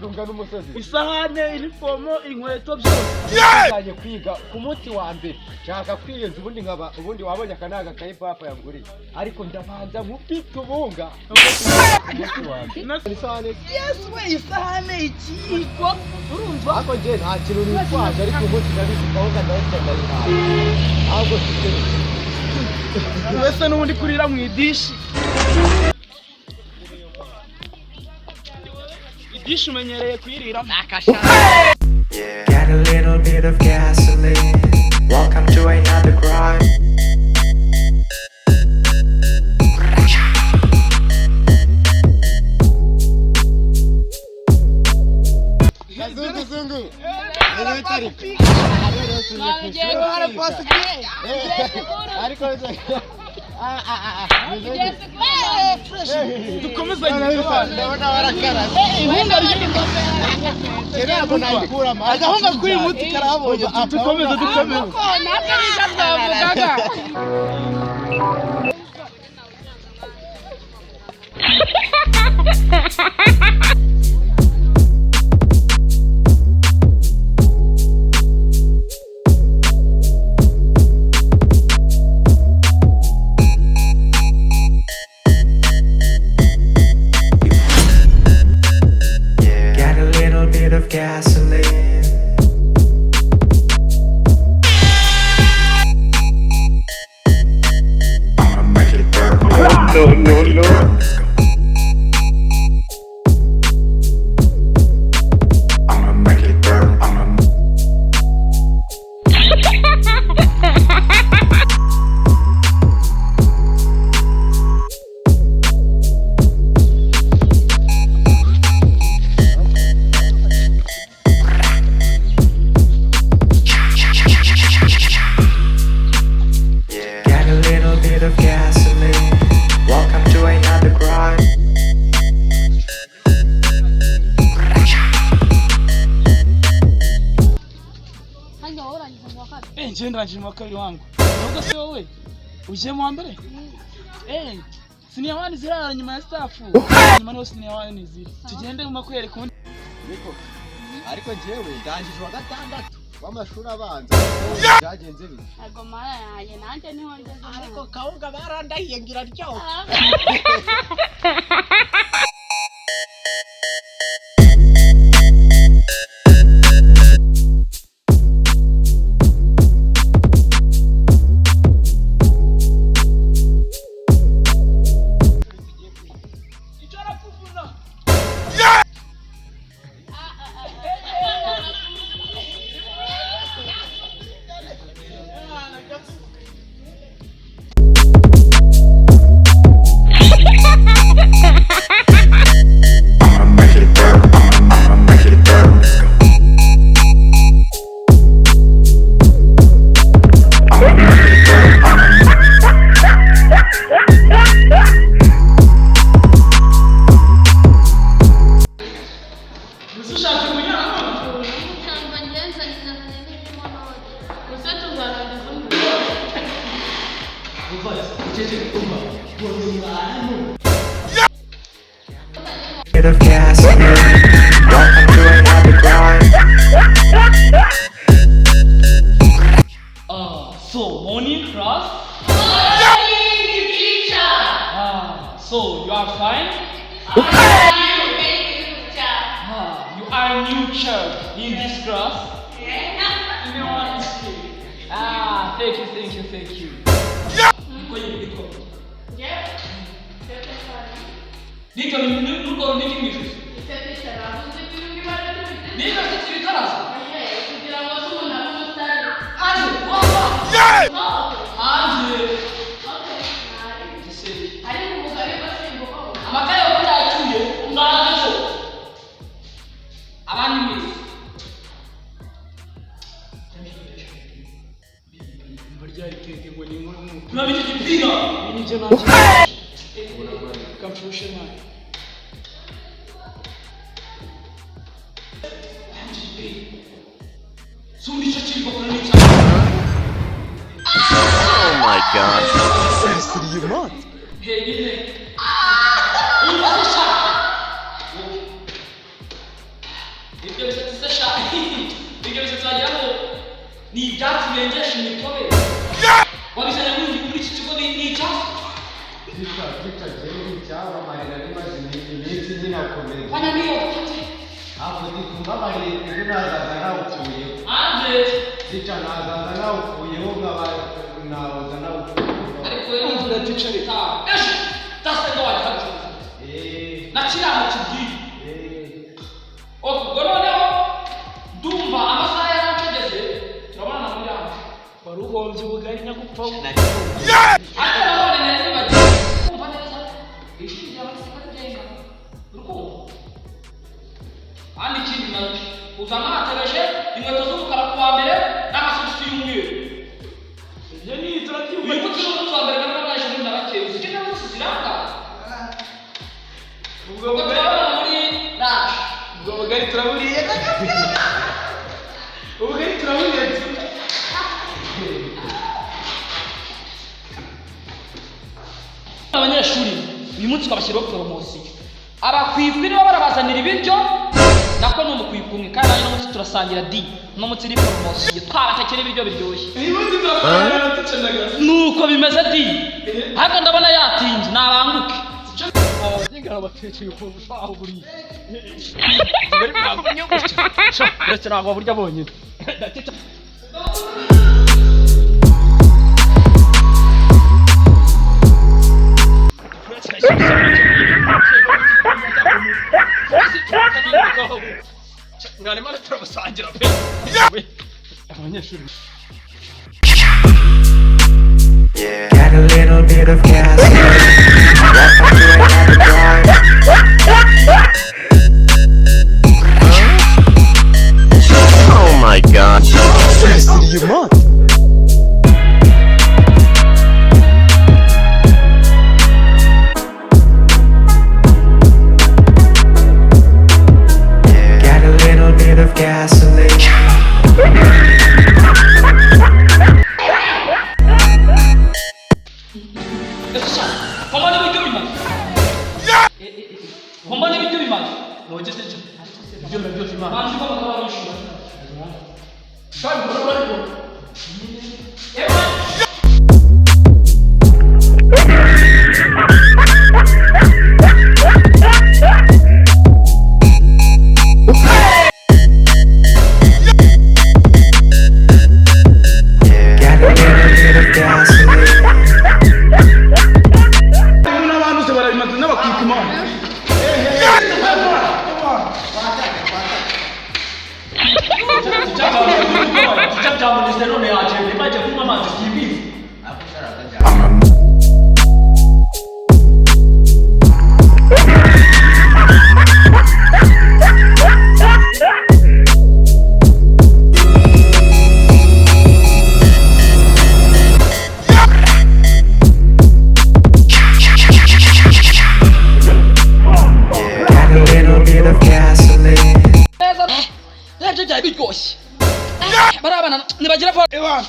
ungana umusozi. Isahane, inifomo, inkweto, byose. Nzajye kwiga ku munsi wa mbere, nshaka kwiyenza ubundi nkaba ubundi wabonye aka ni agakayi papa yanguriye, ariko ndabanza nkubita ubunga ku munsi wa mbere. Isahane. Yesu we, isahane, ikiyiko, urumva? Ariko njye nta kintu nitwaje, ariko umunsi ndabizi kawunga ndahita ndayihaye, ahubwo mfite Wese n'ubundi kurira mu idishi. Idishi umenyereye kuyiriramo. Get a little bit of gasoline. Welcome to another grind. Kazungu zungu. Ni ariko Dukomezanye. Ndabona warakaraze. Ntabwo nayikuramo. Agahunga k'uyu munsi karabonye. Dukomeze, dukomeze. Natwe nibyo twavugaga. Get a little bit of gasoline. I'ma make it burn. No, no, no. Let's go. I'ma make it burn. I'ma Get a little bit of gasoline. Welcome to another grind. Hano wowe urangije mu wa kabiri? Eh, njye ndangije mu wa kabiri wangu. Ahubwo se wowe ugiye mu wa mbere? Eh, senior one zirara nyuma ya staff. Nyuma niho senior one ziri. Tugende mu makwereka ubundi. Niko. Ariko njyewe ndangije wa gatandatu w'amashuri abanza. Byagenze bite? Ntabwo mara yanjye, nanjye niho ngeze. Ariko kawunga barandahiye ngo iraryoha. Icara kuvuna. I'ma make it burn. I'ma make it burn. Let's go. I'ma make it burn. I'ma Gusa ushatse kunyuramo. Ntabwo ngenza nazanye n'ibirimo none. Gusa tuzarangiza ubu. Bit of gasoline. Welcome to another grind. So morning, class. Morning, teacher. Ah, so you are fine? Thank you, teacher. Ah, you are a new child in this class. You know what? Ah, thank you, thank you, thank you. Niko niko. Yeah. Niko niko niko mu ijosi. Niko afite ibikaraso. Kugira ngo se umuntu abe umusitari. Aje, wapa. Aje. Ese, Ariko umugabo we simbuka. Amakaye yo kutayacyuye uzaze ejo. Abandi mwese. Turabita igipira. Nibyo nanjye. Kamfushe mwana. Sundi icyo kiri ni icyaha. Oh my God. Henyine. Umva se sha. bengesha imitobe wabizanye muri iki kigo ni icyatsi. Teacher, njyewe ni icyamamare, nari maze iminsi nyinakomeza. Fanya niyo upate. Ntabwo ndikumbabarire, ejo nazaza nawukuyeho. Anje. Teacher, nazaza nawukuyeho, nkaba naza nawukuyeho. Ariko wewe ngira teacher ta ejo tasanga wajya na kiriya mukibwiye. Ubwo noneho ndumva amasaha yarancegeze, turabonana muri ranje. Wari uhombye ubugari nyagupfa. Ariko nanone nari nibagiwe kumva neza ishuri ryawe risigaye rigenga, uri kumva? Kandi ikindi nacyo, uza mwatebeje inkweto z'umukara ku wa mbere n'amasogisi y'umweru. Ibyo ni turabyumva. Uyu munsi ni umunsi wa mbere nabwo abanyeshuri ndabakeye, uzi icyo zose ziranga. Ubwo Ubwo bugari, turabona muri ranje. ubwo bugari turaburiye. Ubugari turaburiye. Abanyeshuri uyu munsi twabashyiriyeho poromosiyo, abakwikwi nibo barabazanira ibiryo, nako ni umukwikwi umwe, kandi nanjye uno munsi turasangira di, uno munsi ni poromosiyo, twabatekera ibiryo biryoshye. Uyu munsi turasangira na teacher Ndagasa. Nuko bimeze di, ariko ndabona yatinze, nabanguke. Abagenga batekeye ukuntu ushaka buriya. Uretse ntabwo burya bonyine. Mwarimo turabasangira pe. Abanyeshuri. Got a little bit of gasoline. Welcome to another drive. Oh my God. Got a little bit of gasoline. Komba n'ibiryo bimaze. Komba n'ibiryo bimaze. Ibyo biraryoshye Imana. Banzi ko bakaba bishura. Kandi urabona ariko. Got a little bit of gasoline. Harimo n'abantu se barabimaze n'abakwikwi Imana. Cyamuneze none yagenda bajya kunywa amazi simbizi. Got a little bit of gasoline. Neza nabyo byari biryoshye. Bariya bana nibagira vuba. Ewana.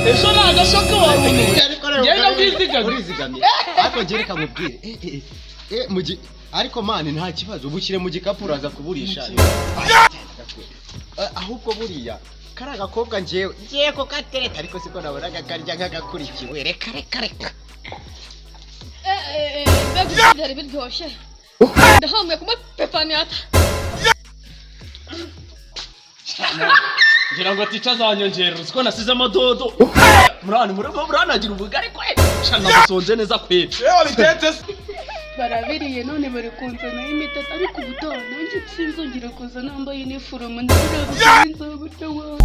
Ejo ni agashoka wabona. Njyewe ndabwizigamye. Urizigamye, ariko njye reka nkubwire, ariko man nta kibazo, ubushyire mu gikapu uraza kuburisha. Ahubwo buriya kari agakobwa njyewe ngiye kukatereta, ariko siko nabonaga karya nk'agakurikiwe. Reka reka reka. Mbega ibiryo byari biryoshye, ndahamwe kuma pepaniyata. Ngira ngo teacher azanyongera, uzi ko nasize amadodo. Murani murimo muranagira ubugari kwe. Shana busonze neza kwe. Barabiriye none bari kunzanaho imitatu, ariko ubutaha nanjye sinzongera kuza nambaye iniforume, ndabona bigenza gutya wawe.